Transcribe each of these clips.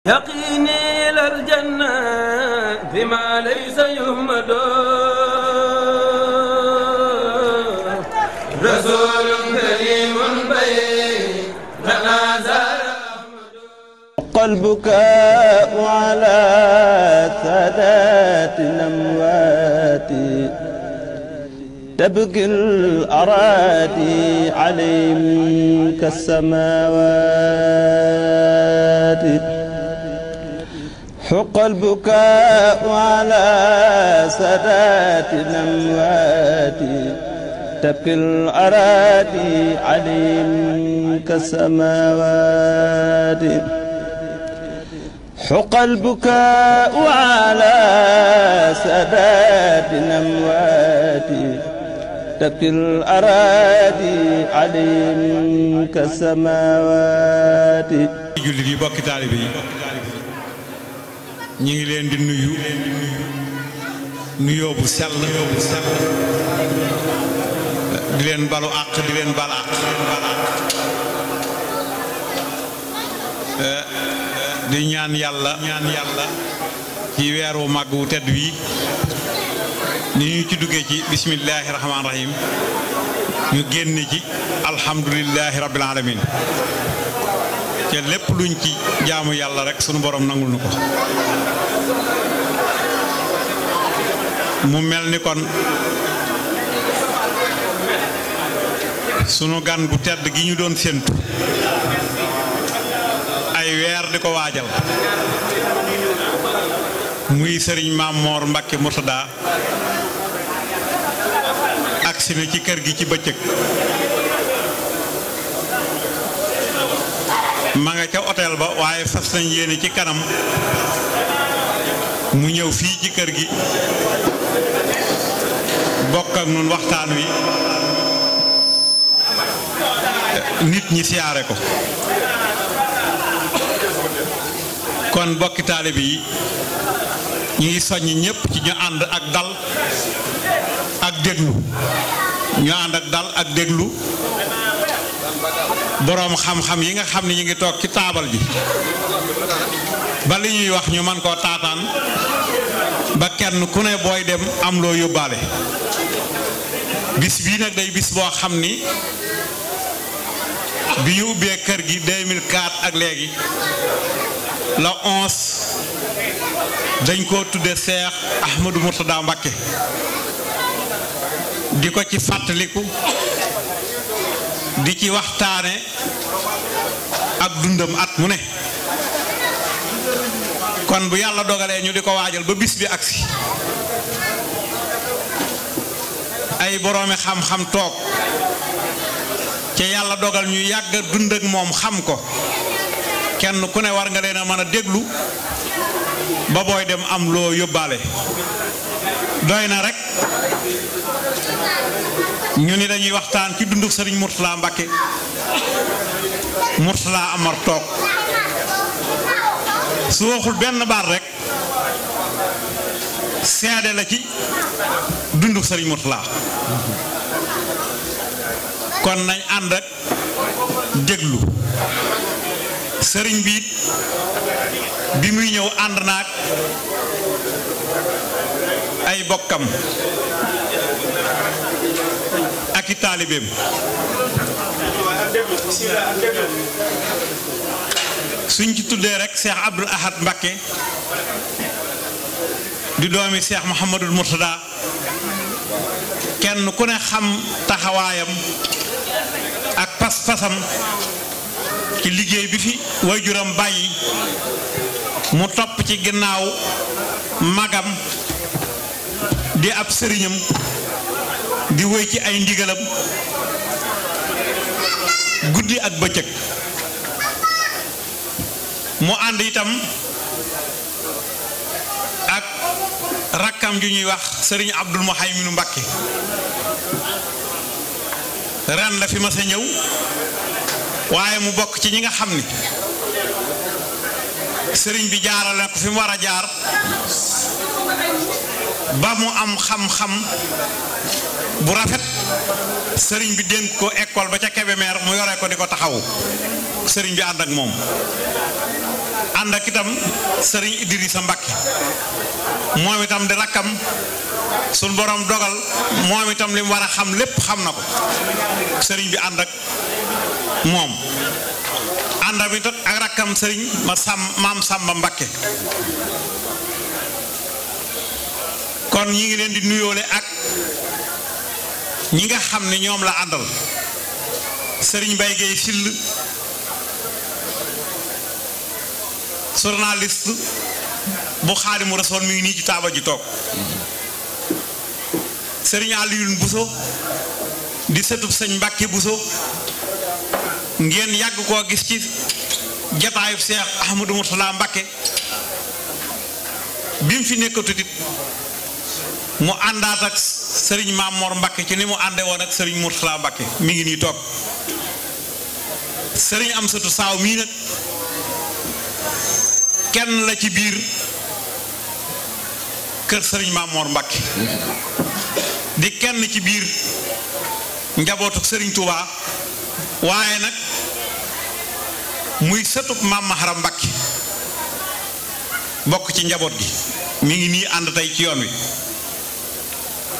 يقيني إلى الجنة بما ليس يهمد رسول كريم بين تنازل قلبك على سادات الأموات تبكي الأراضي عليهم كالسماوات حق البكاء على سادات الأموات تبكي الأراضي عليهم كالسماوات حق البكاء على سادات الأموات تبكي الأراضي عليهم كالسماوات jullit yi bokki taalibe yi ñi ngi leen di nuyu nuyoo bu sell di leen balu àq di leen bal àq di ñaan yàlla ci weeru màgg wu tedd wi ni ñu ci duggee ci bismillaahi rahmaani rahiim ñu génn ci alhamdulillahi rabbil alamin te lépp luñ ci jaamu yàlla rek sunu borom nangul nu ko mu mel ni kon sunu gan gu tedd gi ñu doon séentu ay weer di ko waajal muy sëriñ Maam Moor Mbàkke Murtada agsi na ci kër gi ci bëccëg ma nga ca hôtel ba waaye fas nañ yéene ci kanam mu ñëw fii ci kër gi bokk ak nun waxtaan wi nit ñi siyaare ko kon bokki taalibe yi ñu ngi soññ ñépp ci ñu ànd ak dal ak déglu ñu ànd ak dal ak déglu boroom xam-xam yi nga xam ne ñu ngi toog ci taabal ji ba li ñuy wax ñu mën koo taataan ba kenn ku ne booy dem am loo yóbbaale bis bii nag day bis boo xam ni bi ñu ubbee kër gi 2004 ak léegi la 11 dañ koo tudde Seex Ahmadou Murtada Mbakke di ko ci fàttaliku di ci waxtaane ak dundam at mu ne kon bu yàlla dogalee ñu di ko waajal ba bis bi agsi ay boroomi xam-xam toog ca yàlla dogal ñu yàgg dund ak moom xam ko kenn ku ne war nga leen a mën a déglu ba booy dem am loo yóbbaale doy na rek ñu ni dañuy waxtaan ci dundu sëriñ Murtada Mbakke Murtada Amar toog su waxul benn baat rek seede la ci dundu sëriñ Murtada kon nañ ànd ak déglu sëriñ bi bi muy ñëw ànd naag ay bokkam ak i taalibeem suñ ci tuddee rek Cheikh Abdoul Ahad Mbakke di doomi Cheikh Mouhamadul Murtada kenn ku ne xam taxawaayam ak pas-pasam ci liggéey bi fi waajuram bàyyi mu topp ci ginnaaw magam di ab sëriñam di wéy ci ay ndigalam guddi ak bëccëg mu ànd itam ak rakkam ju ñuy wax sëriñ Abdul Muhayminu Mbakke ren la fi mas a ñëw waaye mu bokk ci ñi nga xam ni sëriñ bi jaaral na ko fi mu war a jaar ba mu am xam-xam bu rafet sëriñ bi dénk ko école ba ca Kébémer mu yore ko di ko taxawu sëriñ bi ànd ak moom ànd ak itam sëriñ Idrissa Mbacke moom itam di rakkam suñ borom dogal moom itam li mu war a xam lépp xam na ko sëriñ bi ànd ak moom ànd ak rakkam sëriñ maam Samba Mbacke kon ñi ngi leen di nuyoole ak ñi nga xam ne ñoom la àndal sëriñ Mbaye Guèye Sill journaliste bu Xaadimu Rasuul mi ngi nii ci taabal ji toog sëriñ Alioune Bousso di sëtub sëñ Mbacke Bousso ngeen yàgg koo gis ci jataayub Cheikh Ahmadou Mourtala Mbacke bi mu fi nekkatut it mu àndaat ak sëriñ Mamor Mbacke ci ni mu ànde woon ak sëriñ Mourtala Mbacke mi ngi nii toog sëriñ Amsatu Saaw mii nag kenn la ci biir kër sëriñ Mamor Mbacke di kenn ci biir njabootu sëriñ Touba waaye nag muy sëtub Maam Maharam Mbacke bokk ci njaboot gi mi ngi nii ànd tey ci yoon wi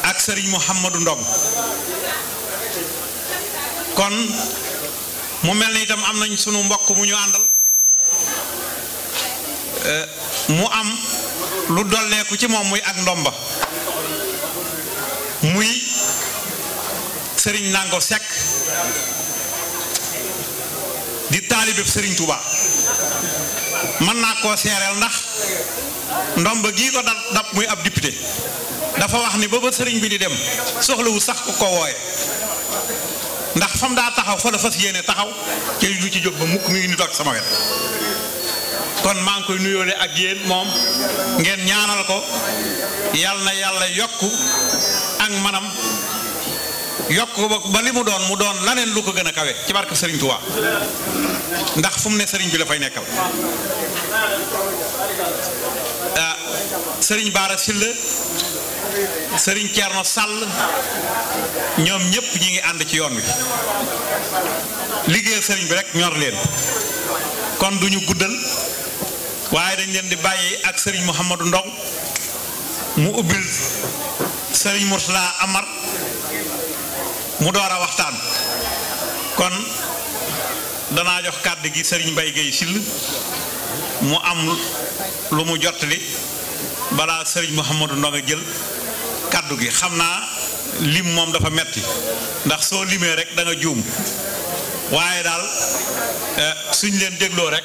ak sëriñ Mouhamadou Ndom kon mu mel ni itam am nañ sunu mbokk mu ñu àndal mu am lu dolleeku ci moom muy ak ndomba muy sëriñ Nango Seck di taalibeb sëriñ Touba mën naa koo seereel ndax ndomba gii ko dab muy ab député dafa wax ni ba sëriñ bi di dem soxlawu sax ku ko wooye ndax fam daa taxaw fa la fas yéene taxaw ci du ci jóg ba mukk mi ngi ni toog sama wet kon maa ngi koy nuyoole ak yéen moom ngeen ñaanal ko yal na yàlla yokk ak manam yokk ba li mu doon laneen lu ko gën a kawe ci barke sëriñ Touba ndax fu mu ne sëriñ bi la fay nekkal sëriñ Baara Silla sëriñ Thierno Sall ñoom ñëpp ñi ngi ànd ci yoon wi liggéeyal sëriñ bi rek ñor leen kon duñu guddal waaye dañ leen di bàyyi ak sëriñ Mouhamadou Ndong mu ubbil sëriñ Mourtala Amar mu door a waxtaan kon danaa jox kàddu gi sëriñ Mbaye Guèye Sill mu am lu mu jottali balaa sëriñ Mouhamadou Ndong a jël kàddu gi xam naa lim moom dafa metti ndax soo limee rek da nga juum waaye daal suñ leen dégloo rek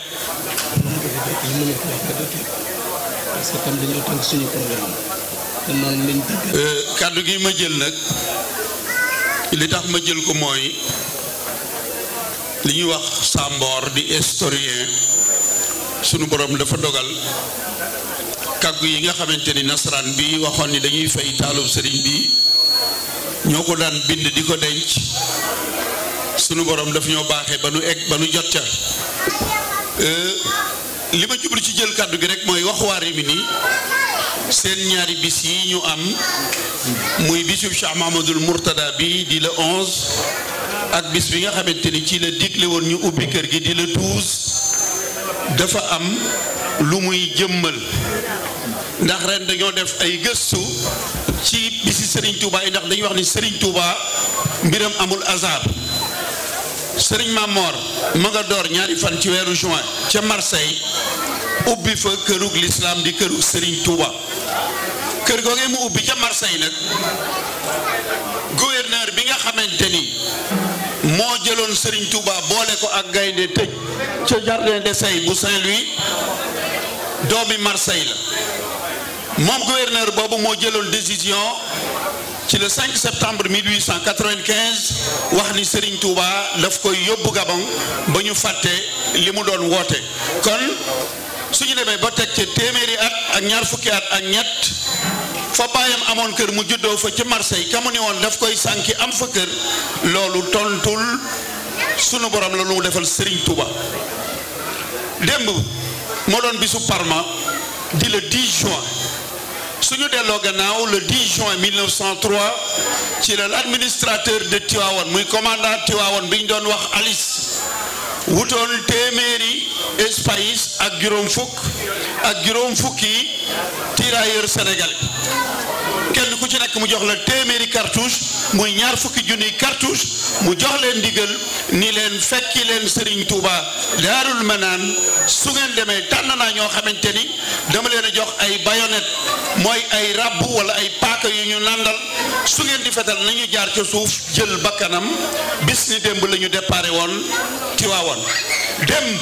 kàddu gi ma jël nag li tax ma jël ko mooy li ñuy wax Sambor di historien sunu borom dafa dogal kàggu yi nga xamante ni nasaraan bi waxoon ni dañuy fay taalub sëriñ bi ñoo ko daan bind di ko denc sunu borom daf ñoo baaxee ba nu jot ca li ma jublu ci jël kàddu gi rek mooy wax waa Rimini seen ñaari bis yi ñu am muy bisub Cheikh Mahamadul Mourtada bi di le 11 ak bis bi nga xamante ni ci la digle woon ñu ubbi kër gi di le 12 dafa am lu muy jëmmal ndax ren dañoo def ay gëstu ci bisi Serigne Touba yi ndax dañuy wax ni Serigne Touba mbiram amul hasard Serigne Mamor ma nga door ñaari fan ci weeru juin ca Marseille ubbi fa kërug l'islam di kërug Serigne Touba kër googee mu ubbi ca Marseille nag gouverneur bi nga xamante ni moo jëloon Serigne Touba boole ko ak gaynde tëj ca jardin d'essai bu Saint-Louis doomi Marseille la moom gouverneur boobu moo jëloon décision ci le 5 septembre 1895 wax ni Serigne Touba daf koy yóbbu Gabon ba ñu fàtte li mu doon woote kon suñu demee ba teg ca téeméeri at ak ñaar fukki at ak ñett fa baayam amoon kër mu juddoo fa ci Marseille ka mu ni woon daf koy sànki am fa kër loolu tontul sunu borom la lu mu defal Serigne Touba démb moo doon bisu Parma di le 10 juin suñu delloo gannaaw le 10 juin 1903 ci la l'administrateur de Tivaouane muy commandant Tivaouane bi ñu doon wax Alice wutoon téeméeri espace ak juróom fukki tirailleurs sénégalais kenn ku ci nekk mu jox la téeméeri cartouche muy ñaar fukki junniy cartouche mu jox leen ndigal ni leen fekki leen Serigne Touba Daarul Manaan su ngeen demee tànn naa ñoo xamante ni dama leen a jox ay bayonet mooy ay rabbu wala ay paaka yu ñu nàndal su ngeen di fetal nañu jaar ca suuf jël bakkanam bis ni démb la ñu déparé woon Tiwaawoon démb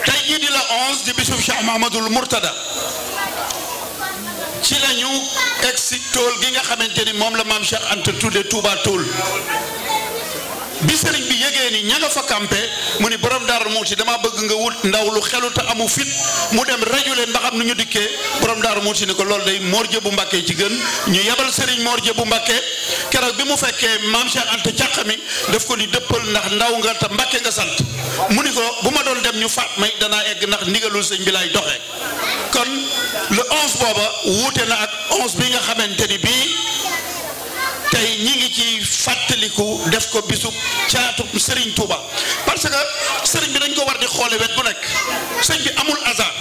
tey jii di la 11 di bisub Cheikh Mahamadul Mourtada ci lañu egsi tool gi nga xamante ni moom la maam Cheikh Anta tudde Touba tool bi sëriñ bi yëgee ni ña nga fa campé mu ni borom Daaru Muxti dama bëgg nga wut ndaw lu xelu te amu fit mu dem rajo leen ba xam nu ñu dikkee borom Daaru Muxti ni ko loolu day Mor Jëbu Mbàkke ci gën ñu yebal sëriñ Mor Jëbu Mbàkke keroog bi mu fekkee maam Cheikh Anta càq mi daf ko ni dëppal ndax ndaw nga te Mbàkke nga sant mu ni ko bu ma doon dem ñu faat may danaa egg ndax ndigalul sëñ bi lay doxee kon le 11 booba wuute na ak 11 bi nga xamante ni bii tey ñi ngi ci fàttaliku def ko bisu caatu Serigne Touba parce que Serigne bi dañ ko war di xoole wet bu nekk sëñ bi amul hasard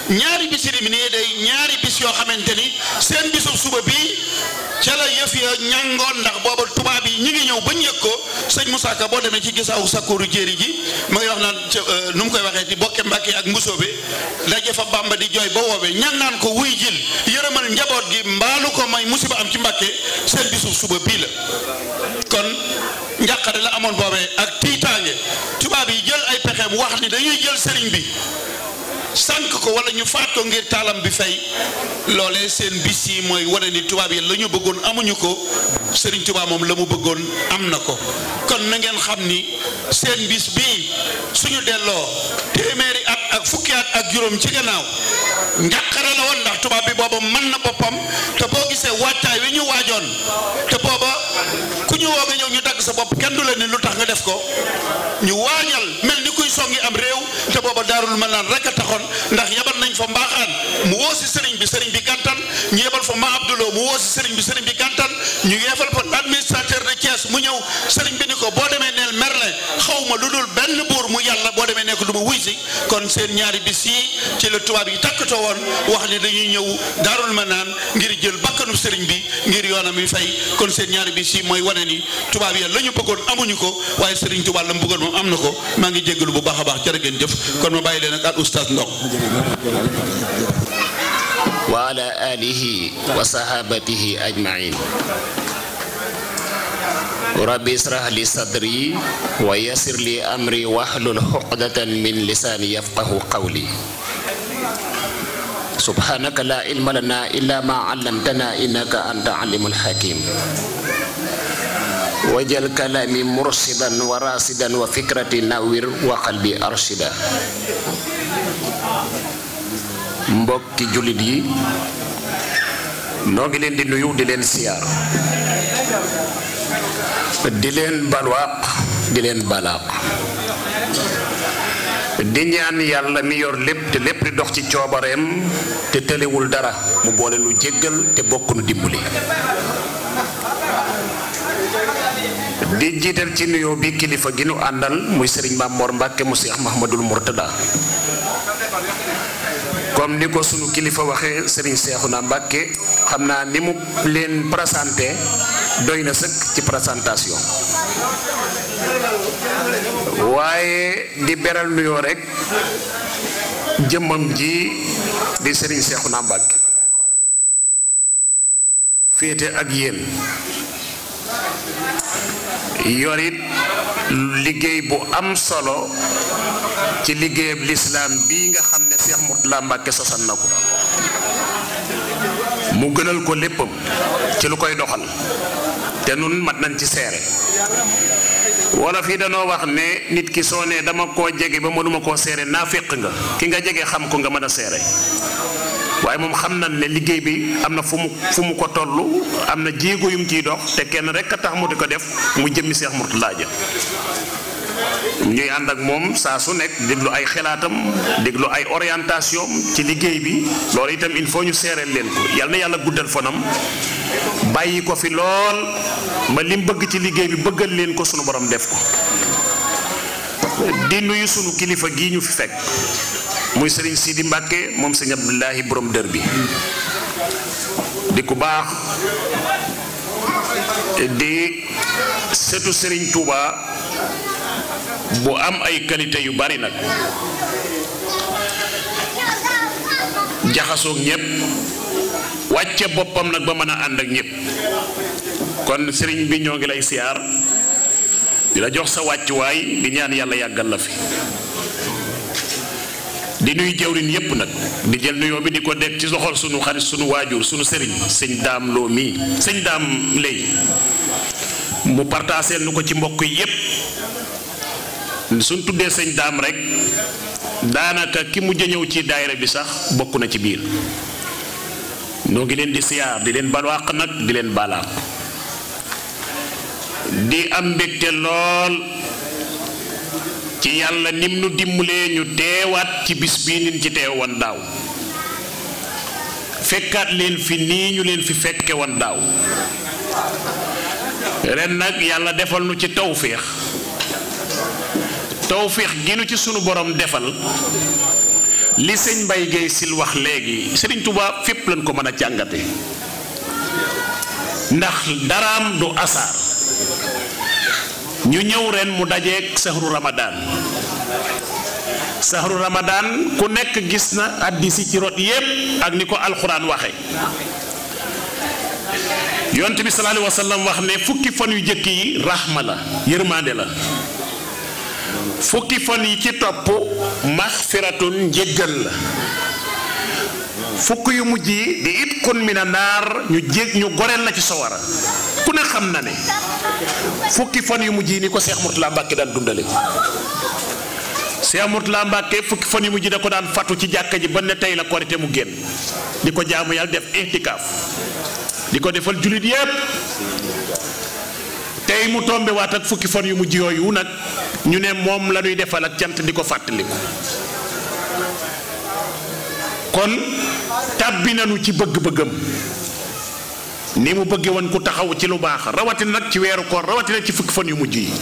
ñaari bis yi nii day ñaari bis yoo xamante ni seen bisu suba bii ca la yëf ya ñàngoon ndax booba tubaab yi ñi ngi ñëw bañ yëg ko sëñ Moussa Ka boo demee ci gisaaw sakkooru jéeri ji ma ngi wax naan nu mu koy waxee ci bokke Mbàkke ak mbusoo bi daje fa Bàmba di jooy ba woowee ñan naan ko wuy jil yërëmal njaboot gi mbaalu ko may musiba am ci Mbàkke seen bisu suba bii la kon njàqare la amoon boobee ak tiitaange tubaab yi jël ay pexeem wax ni dañuy jël sëriñ bi sànq ko wala ñu faat ko ngir taalam bi fay loolee seen bis yi mooy wane ni tubaab yi la ñu bëggoon amuñu ko sëriñ Tuubaa moom la mu bëggoon am na ko kon na ngeen xam ni seen bis bii suñu delloo téeméeri at ak fukki at ak juróom ci gannaaw njàqare la woon ndax tubaab bi booba mën na boppam te boo gisee waajtaay wi ñu waajoon te booba ku ñu woo nga ñëw ñu dagg sa bopp kenn du la ni lu tax nga def ko ñu waajal mel ni kuy songi am réew te booba Daarul Manaan rek a taxoon ndax yebal nañ fa mbaaxaan mu woo si sëriñ bi gàntal ñu yebal fa ma Abdoulou mu woo si sëriñ bi gàntal ñu yebal fa administrateur de Thiès mu ñëw sëriñ bi ni ko boo demee neel Merlin xaw ma lu dul benn buur mu yàlla boo demee nekk du ma wuy si kon seen ñaari bis yi ci la tubaab yi takkatoo woon wax ni dañuy ñëw Daarul Manaan ngir jël bakkanu sëriñ bi ngir yoonam yi fay kon seen ñaari bis yi mooy wane ni tubaab yi la ñu bëggoon amuñu ko waaye sëriñ Tuubaa la mu bëggoon moom am na ko maa ngi jéggalu bu baax a baax jërë ngeen jëf kon ma bàyyi leen ak oustaz Ndong wa ala alihi wa sahabatihi ajmain rabbi israh li sadri wa yassir li amri wahlul uqdatan min lisani yafqahu qawli subhanaka la ilma lana illa ma 'allamtana innaka anta alimul hakim wajal kalami mursidan wa rasidan wa fikrati nawir wa qalbi arshida mbokki jullit yi noo ngi leen di nuyu di leen siyaar di leen balwaaq di leen balaaq di ñaan yàlla mi yor lépp te lépp di dox ci coobareem te tëlewul dara mu boole nu jéggal te bokk nu dimbali di jiital ci nuyoo bi kilifa gi nu àndal muy sëriñ Maam Mor Mbàkke mu Seex Mahamadul Murtada comme ni ko sunu kilifa waxee sëriñ Seexuna Mbàkke xam naa ni mu leen présenté doy na sëkk ci présentation waaye di beral nuyoo rek jëmmam ji di sëriñ Seexuna Mbàkke féete ak yéen yorit liggéey bu am solo ci liggéeyab lislaam bii nga xam ne Seex Murtala Mbàkke sosan na ko mu gënal ko léppam ci lu koy doxal te nun mat nañ ci seere wala fii danoo wax ne nit ki soo ne dama koo jege ba mënuma koo seere naa féq nga ki nga jege xam ko nga mën a seere waaye moom xam nañ ne liggéey bi am na fu mu ko toll am na jéego yum ciy dox te kenn rek a tax mu di ko def mu jëmmi Seex Murtala ja ñuy ànd ak moom saa su nekk déglu ay xalaatam déglu ay orientation ci liggéey bi loolu itam il faut ñu seereel leen ko yal na yàlla guddal fanam bàyyi ko fi lool ba lim bëgg ci liggéey bi bëggal leen ko sunu borom def ko di nuyu sunu kilifa gi ñu fi fekk muy Serigne Sidi Mbacke moom Serigne Abdoulahi borom dër bi di ku baax di setu Serigne Touba bu am ay qualité yu bari nag jaxasoog ñëpp wàcce boppam nag ba mën a ànd ak ñëpp kon Serigne bi ñoo ngi lay siyaar di la jox sa wàccuwaay di ñaan yàlla yàggal la fi di nuy jawrin yépp nag di jël nuyoo bi di ko dégg ci soxol sunu xarit sunu waajur sunu sëriñ sëñ daam loo mii sëñ daam lay mu partagé nu ko ci mbokk yi yépp suñ tuddee sëñ daam rek daanaka ki mujj ñëw ci daayira bi sax bokk na ci biir noo ngi leen di siyaar di leen balwaq nag di leen balaaq di am mbégte lool ci yàlla nim nu dimbalee ñu teewaat ci bis bii nin ci teew woon daaw fekkaat leen fi nii ñu leen fi fekke woon daaw ren nag yàlla defal nu ci tawféex gi nu ci sunu borom defal li sëñ Mbaye Guèye Sil wax léegi Serigne Touba fépp lañ ko mën a jàngate ndax daraam du asaar ñu ñëw ren mu dajeeg sahru ramadan ku nekk gis na addisi ci rot yépp ak ni ko alxuraan waxe yonent bi sallallahu alayhi wa sallam wax ne fukki fan yu jëkk yi rahma la yërmande la fukki fan yi ci topp maxfiratun njéggal la fukk yu mujj yi di itqun mina naar ñu goreel la ci sawara ku ne xam na ne fukki fan yu mujj yi ni ko Cheikh Mourtala Mbacke daan dundale Cheikh Mourtala Mbacke fukki fan yu mujj da ko daan fatu ci jàkka ji ba ne tey la korite mu génn di ko jaamu yàlla def ihtikaaf di ko defal jullit yépp tey mu tombe waat ak fukki fan yu mujj yooyu nag ñu ne moom la ñuy defal ak cant di ko fàttaliku kon tàbbi nañu ci bëgg-bëggam ni mu bëgge woon ku taxaw ci lu baax rawatina nag ci weeru koor rawatina ci fukki fan yu mujj yi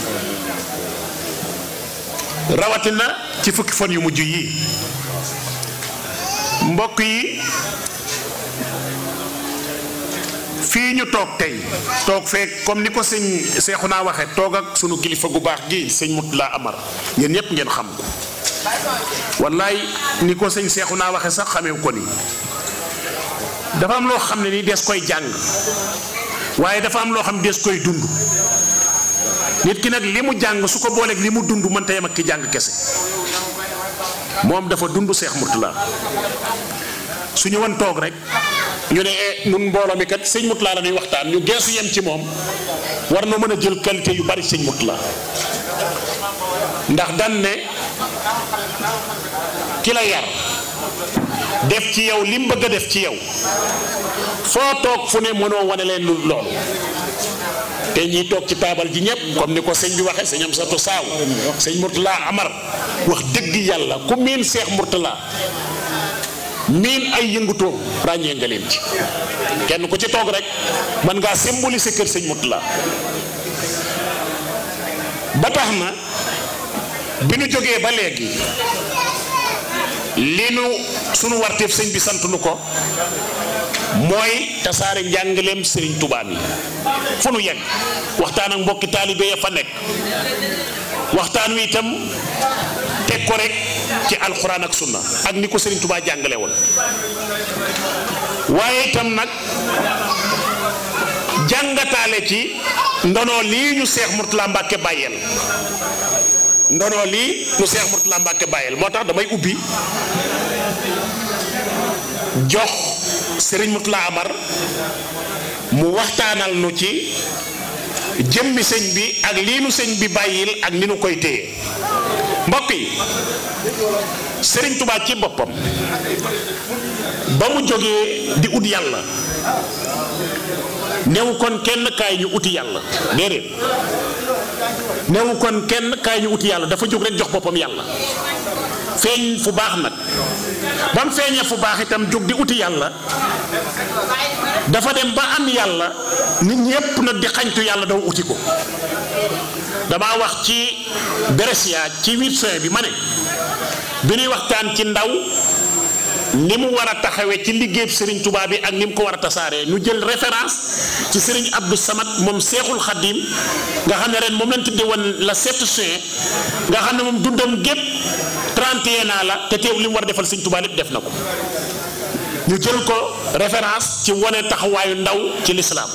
mbokk yi fii ñu toog tey toog fekk comme ni ko sëñ Seexuna waxe toog ak sunu kilifa gu baax gi sëñ Mourtala Amar yéen ñépp ngeen xam ko wallaay ni ko sëñ Seexuna waxe sax xamee ko ni dafa am loo xam ne ni des koy jàng waaye dafa am loo xam ne des koy dund nit ki nag li mu jàng su ko booleeg li mu dund mënta yem ak ki jàng kese moom dafa dund Seex Mourtala su ñu wan toog rek ñu ne nun mbooloo mi kat sëñ Mourtala la ñuy waxtaan ñu geesu yem ci moom war na mën a jël qualité yu bari sëñ Mourtala ndax dan ne ki la yar def ci yow li mu bëgg a def ci yow foo toog fu ne mënoo wane leen lu loolu te ñiy toog ci taabal ji ñëpp comme ni ko sëñ bi waxee sëñ Amsatou Saaw sëñ Mourtala Amar wax dëgg yàlla ku miin Seex Mourtala miin ay yëngutoom ràññee nga leen ci kenn ku ci toog rek mën ngaa symboliser kër sëñ Mourtala ba tax na bi nu jógee ba léegi li nu sunu warteef sëñ bi sant nu ko mooy tasaare njàngaleem Serigne Touba mi fu nu yegg waxtaan ak mbokki taalibe ya fa nekk waxtaan wi itam teg ko rek ci alxuraan ak sunna ak ni ko Serigne Touba jàngale woon waaye itam nag jàngataale ci ndono lii ñu Cheikh Mourtala Mbacke bàyyeel moo tax damay ubbi jox Serigne Mourtala Amar mu waxtaanal nu ci jëmmi sëñ bi ak lii nu sëñ bi bàyyil ak ni nu koy téye mbokk yi Serigne Touba ci boppam ba mu jógee di ut yàlla newu kon kenn kaay ñu uti yàlla déedéet newu kon kenn kaay ñu uti yàlla dafa jóg rek jox boppam yàlla feeñ fu baax nag ba mu feeñee fu baax itam jóg di uti yàlla dafa dem ba am yàlla nit ñépp nag di xañtu yàlla daw uti ko. damaa wax ci Brescia ci 8 bi ma ne bi ñuy waxtaan ci ndaw ni mu war a taxawee ci liggéeyub Serigne Touba bi ak ni mu ko war a tasaaree ñu jël référence ci Serigne Abdou Samad moom Seexul Xaddim nga xam ne ren moom lañ tudde woon la 7 juin nga xam ne moom dundam gépp 31 ans la te teew li mu war a defal Serigne Touba lépp def na ko ñu jël ko référence ci wane taxawaayu ndaw ci lislaam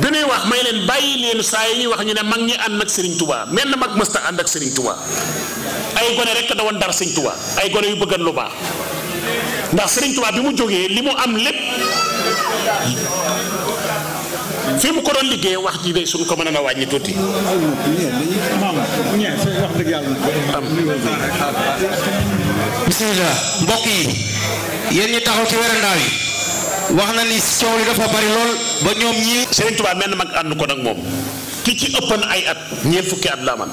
bi ñuy wax may leen bàyyi leen saa yi ñuy wax ñu ne mag ñi ànd ak Serigne Touba mel na mag mësta ànd ak Serigne Touba ay gone rek da woon dara Serigne Touba ay gone yu bëggan lu baax ndax Serigne Touba bi mu jógee li mu am lépp fi mu ko doon liggéey wax ji de suñ ko mën a wàññi tuuti. bismillah mbokk yi yéen ñi taxaw ci werandaaw yi wax na ni coow li dafa bari lool ba ñoom ñii. Serigne Touba mel na mag ànd ko nag moom ki ci ëppan ay at ñeent fukki at la man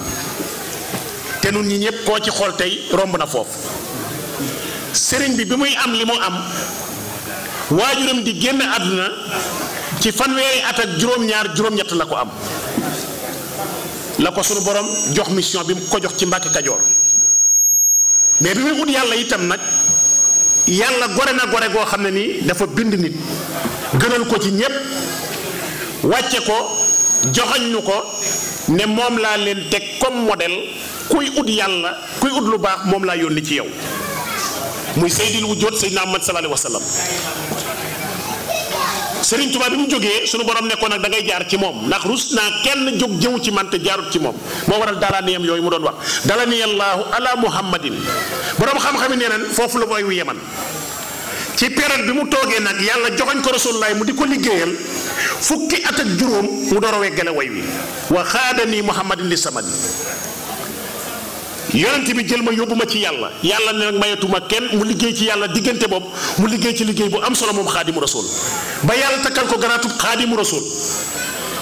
te nun ñi ñëpp koo ci xool tey romb na foofu Serigne bi muy am li mu am waajuram di génn àdduna ci fanweeri at ak juróom-ñaar juróom-ñett la ko am la ko sunu borom jox mission bi mu ko jox ci Mbàkke Kajoor mais bi muy ut yàlla itam nag yàlla gore na gore goo xam ne nii dafa bind nit gënal ko ci ñépp wàcce ko joxañ ñu ko ne moom laa leen teg comme modèle kuy ut yàlla kuy ut lu baax moom laa yónni ci yow muy Seydil Wujjoot Seydina Muhammad sallallahu alayhi wa sallam Serigne Touba bi mu jógee sunu borom nekkoon nag da ngay jaar ci moom ndax rus naa kenn jóg jëw ci man te jaarut ci moom moo waral daraniyam yooyu mu doon wax dalaniyallahu ala muhammadin borom xam-xam yi nee nañ foofu la mooy wu yeman ci période bi mu toogee nag yàlla joxoñ ko rasulullaay mu di ko liggéeyal fukki at ak juróom mu door a weggale way wi wa xaadani muhammadin li samadi yonent bi jël ma yóbbu ma ci yàlla yàlla ne nag mayatuma kenn mu liggéey ci yàlla diggante boobu mu liggéey ci liggéey bu am solo moom xaadimu rasul ba yàlla takkal ko garaatub xaadimu rasul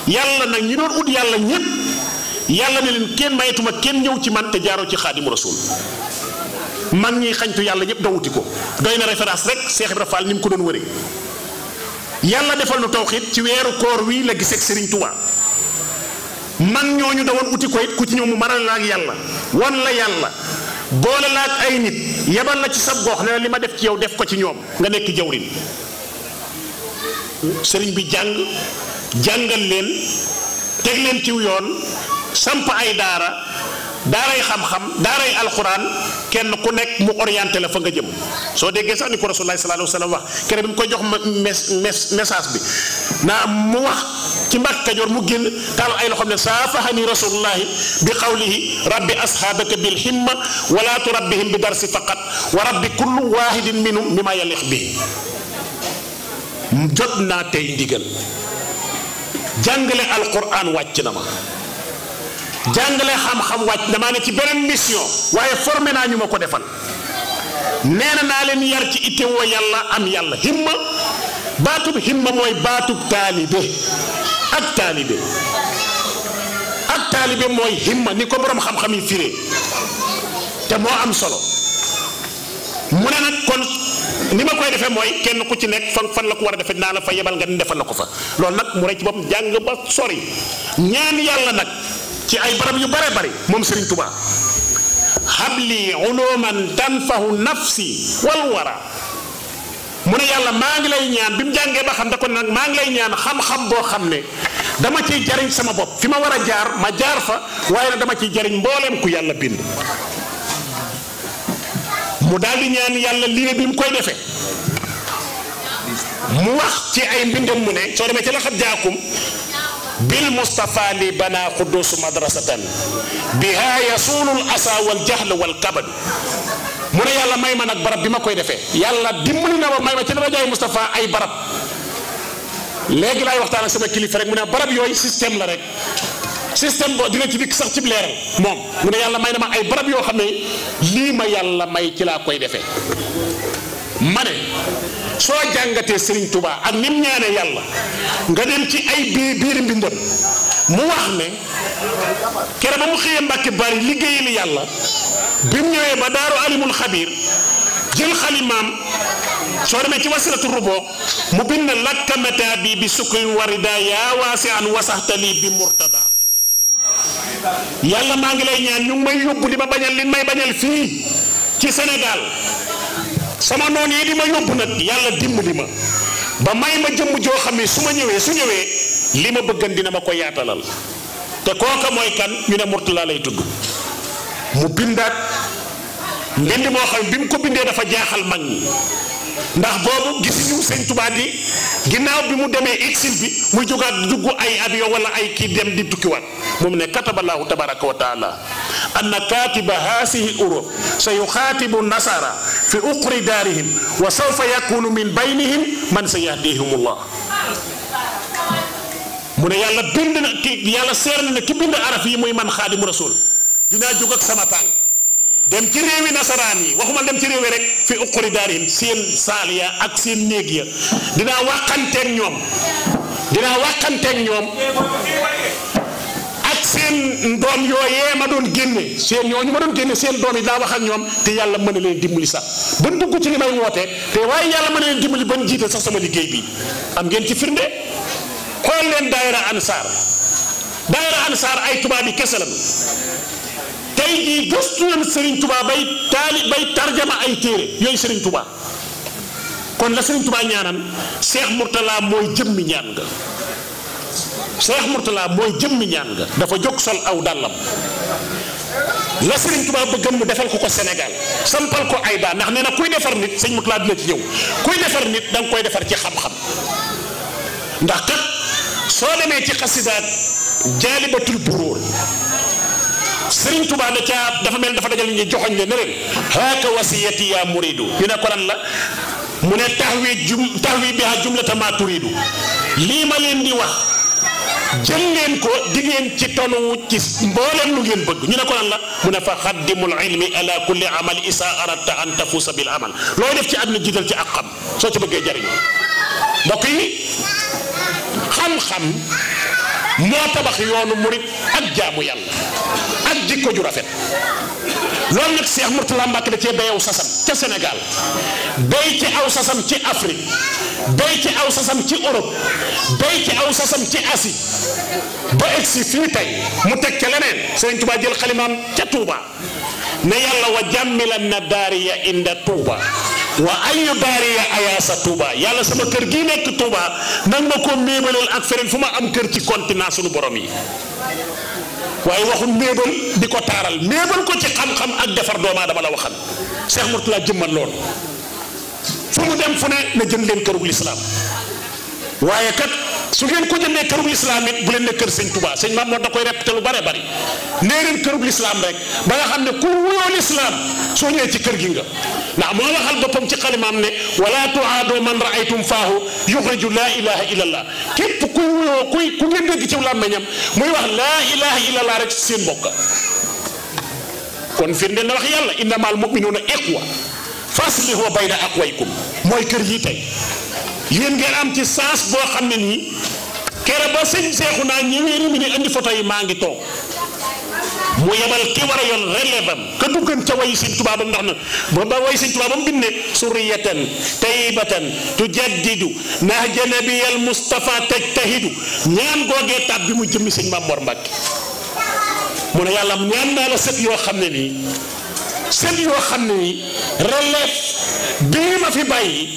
yàlla nag ñi doon ut yàlla ñépp yàlla ne leen kenn mayatuma kenn ñëw ci man te jaaroo ci xaadimu rasul mag ñi xañtu yàlla ñépp doo wuti ko doy na référence rek Cheikh Ibra Fall ni mu ko doon wëree yàlla defal nu tawxiid ci weeru koor wi la gisee ak Serigne Touba mag ñooñu da woon uti ko it ku ci ñëw mu maral la ak yàlla wan la yàlla boole la ak ay nit yebal la ci sab gox ne la li ma def ci yow def ko ci ñoom nga nekk jawrin sëriñ bi jàngal leen teg leen ciw yoon samp ay daaray xam-xam daaray alxuraan kenn ku nekk mu orienté la fa nga jëm soo déggee sax ni ko Rasulullah sallallahu alayhi wa sallam wax kere bi mu koy jox message bi naa mu wax ci Mbàkke Kajoor mu génn taal ay loxoom ne saafahani rasulullahi bi qawlihi rabbi ashaabaka bil himma wala turabbihim bi darsi faqat wa rabbi kullu waahidin minhum mimma yaliq bi jot naa tey ndigal jàngale alquran wàcc na ma jàngale xam-xam wàcc damaa ne ci beneen mission waaye formé naa ñu ma ko defal nee na leen yar ci itte woo yàlla am yàlla himma baatub himma mooy baatub taalibe ak taalibe mooy himma ni ko borom xam-xam yi firee te moo am solo mu ne nag kon ni ma koy defee mooy kenn ku ci nekk fan la ko war a defee naa la fa yebal nga ni defal la ko fa loolu nag mu rey ci boppam jàng ba sori ñaan yàlla nag ci ay barab yu bare bari moom Serigne Touba habli uluman tanfahu nafsi wal wara mu ne yàlla maa ngi lay ñaan bi mu jàngee ba xam da ko nag maa ngi lay ñaan xam-xam boo xam ne dama ciy jariñ sama bopp fi ma war a jaar ma jaar fa waaye nag dama ciy jariñ mbooleem ku yàlla bind mu daal di ñaan yàlla lii bi mu koy defee mu wax ci ay mbindam mu ne soo demee ci la xat jaakum bil Mustafa li bana xuddusu madrasatan biha yasulul asa wal jahl wal kabad mu ne yàlla may ma nag barab bi ma koy defee yàlla dimbali na ma may ma ci darajaay Mustafa ay barab léegi laay waxtaan ak sama kilifa rek mu ne barab yooyu système la rek système boo dina ci dikk sax ci leeral moom mu ne yàlla may na ma ay barab yoo xam ne lii ma yàlla may ci laa koy defee ma ne soo jàngatee Serigne Touba ak nim ñaane yàlla nga dem ci ay biir mbindam mu wax ne kere ba mu xëyee Mbàkke Bari liggéey li yàlla bi mu ñëwee ba daaru alimul xabiir jël xalimaam soo demee ci wasilatu rubo mu bind lakka mataabi bi sukrin warida yaa waasi an wasaxtali bi murtada yàlla maa ngi lay ñaan ñu ngi may yóbbu di ma bañal li may bañal fii ci Sénégal sama noon yi di ma yóbbu nag yàlla dimbali ma ba may ma jëmm joo xam ne su ñëwee li ma bëggan dina ma ko yaatalal te kooka mooy kan ñu ne Murtala lay tudd mu bindaat mbind moo xam bi mu ko bindee dafa jaaxal mag ñi ndax boobu gisuñu sëñ Tuubaa di ginnaaw bi mu demee exil bi muy jógaat dugg ay avion wala ay kii dem di tukkiwaat moom ne kataballahu tabaraka wa taala anna katiba haasihi urub sa yuxaatibu nasara fi uqri daarihim wa sawfa yakunu min baynihim man sa yahdihumullah mu ne yàlla bind na ki yàlla seer na ne ki bind araf yi muy man xaadimu rasul dinaa jóg ak sama tànk dem ci réewi nasaraan yi waxuma dem ci réewi rek fi uquri daarihim seen saal ya ak seen néeg ya dinaa waxanteeg ñoom ak seen doom yooyee ma doon génne seen ñooñu ma doon génne seen doom yi dinaa wax ak ñoom te yàlla mën na leen dimbali sax ba dugg ci li may woote te waaye yàlla mën na leen dimbali ba jiite sax sama liggéey bi am ngeen ci firnde xool leen daayira ansaar ay tubaab yi kese lañu tey jii gëstu nañ Serigne Touba bay tarjama ay téere yooyu Serigne Touba kon la Serigne Touba ñaanan Cheikh Mourtala mooy jëmmi ñaan nga dafa jóg sol aw dàllam la Serigne Touba bëgg mu defal ko Sénégal sampal ko ay daan ndax nee na kuy defar nit sëñ Mourtala dina ci ñëw kuy defar nit da nga koy defar ci xam-xam ndax kat soo demee ci xasidaat jaalibatul buróor Sëriñ Tuubaa dafa mel dafa dajal ñi joxoñ le ne leen haaka wasiyati yaa muridu ñu ne ko lan la mu ne taxwi biha jumlata ma turidu lii ma leen di wax jël leen ko di ngeen ci tonu ci mbooleem lu ngeen bëgg ñu ne ko lan la mu ne fa xaddimul ilmi ala kulli amal isa aradta an tafuusa bil amal looy def ci àdduna jiital ci ak xam soo ci bëggee jariñu mbokk yi xam-xam moo tabax yoonu murit ak jaamu yàlla ak jikko ju rafet loolu nag Cheikh Mourtala Mbacke da cee bay aw sasam ca Sénégal bay ci aw sasam ci Afrique bay ci aw sasam ci Europe bay ci aw sasam ci Asie ba egsi fii tey mu teg ca leneen Sëriñ Tuubaa jël xalimaam ca Touba ne yàlla wa jàmmilan na daariya inda Touba wa ayu daariya ayaasa Touba yàlla sama kër gi nekk Touba nag ma ko méebaleel ak feneen fu ma am kër ci continent sunu borom yi waaye waxul méebal di ko taaral méebal ko ci xam-xam ak defar doomu aadama la waxal Cheikh Mourtala jëmmal loolu fu mu dem fu ne na jënd leen kërug lislaam waaye kat su ngeen ko jëndee kërug lislaam it bu leen ne kër sëñ Touba sëñ Maam Mor da koy répété lu bare bari nee leen kërug lislaam rek ba nga xam ne ku wuyoo lislaam soo ñëwee ci kër gi nga ndax moo waxal boppam ci xalimaam ne wala tuaado man raaytum faahu yuxriju laa ilaha illallah képp kuy wuyoo ku ngeen dégg ci làmmeñam muy wax laa ilaha illallah rek seen mbokka kon firnde na wax yàlla innamal muminuuna iqwa faslihu bayna aqwaykum mooy kër yi tey yéen ngeen am ci sens boo xam ne nii kere ba sëñ seexu naa ñëwee ni mi ni indi photo yi maa ngi toog mu yebal ki war a yoon relève am ka duggan ca way sëñ Tuubaa ba mu ndax na ba way sëñ Tuubaa ba mu bind ne suriyatan tayyibatan tujaddidu nahja nabiyal Mustafa tajtahidu ñaan googee tab bi mu jëmmi sëñ Maam Mor Mbàkke mu ne yàlla ñaan naa la sët yoo xam ne nii relève bii ma fi bàyyi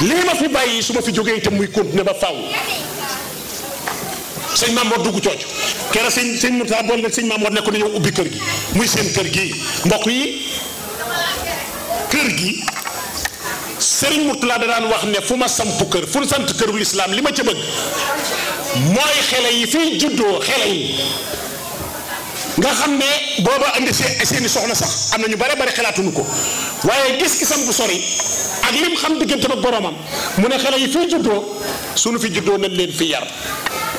lii ma fi bàyyi su ma fi jógee itam muy continuer ba faaw sëñ Maam Mor dugg coocu kera sëñ Mourtala boole sëñ Maam Mor nekk dañoo ubbi kër gi muy seen kër gi mbokk yi kër gi sëriñ Mourtala da daan wax ne fu ma samp kër fu sant kërul lislaam li ma ca bëgg mooy xele yi fiy juddoo xele yi nga xam ne booba andi seeni soxna sax am na ñu bare bare xalaatuñu ko waaye gis-gisam bu sori ak lim xam diggante ak boromam mu ne xele yi fiy juddoo suñu fi juddoo nañ leen fi yar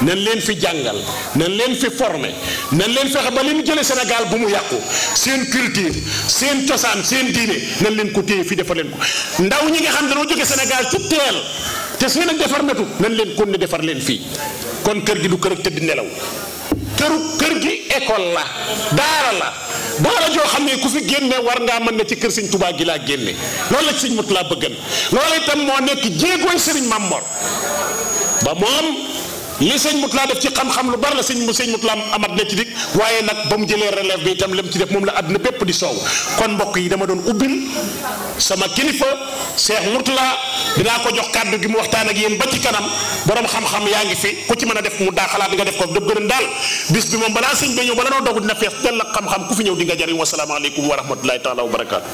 nañ leen fi jàngal nañ leen fi formé nañ leen fexe ba li ñu jëlee Sénégal bu mu yàqu seen culture seen cosaan seen diine nañ leen ko téye fi defar leen ko ndaw ñi nga xam dañoo jóge Sénégal ci teel te seen ak defar metu nañ leen kon ne defar leen fii kon kër gi du kër ak tëdd nelaw kër gi école la daara la daara joo xam ne ku fi génne war ngaa mën ne ci kër sëñ Touba gi laa génne loolu la sëñ Mourtala bëggan loolu itam moo nekk jéegooy sëriñ Mamor ba moom li sëñ Mourtala def ci xam-xam lu bari la sëñ Mourtala amat na ci dik waaye nag ba mu jëlee relève bi itam lam ci def moom la àdduna bépp di soow kon mbokk yi dama doon ubbil sama kilifa Cheikh Mourtala dinaa ko jox kàddu gi mu waxtaan ak yéen ba ci kanam borom xam-xam yaa ngi fi ku ci mën a def mu daa xalaat nga def ko dëgg gërëm daal bis bi moom balaa sëñ ba ñëw bala noo dogu dina fees dell ak xam-xam ku fi ñëw di nga jariñ wasalaamaaleykum wa rahmatullahi taala wa barakaatu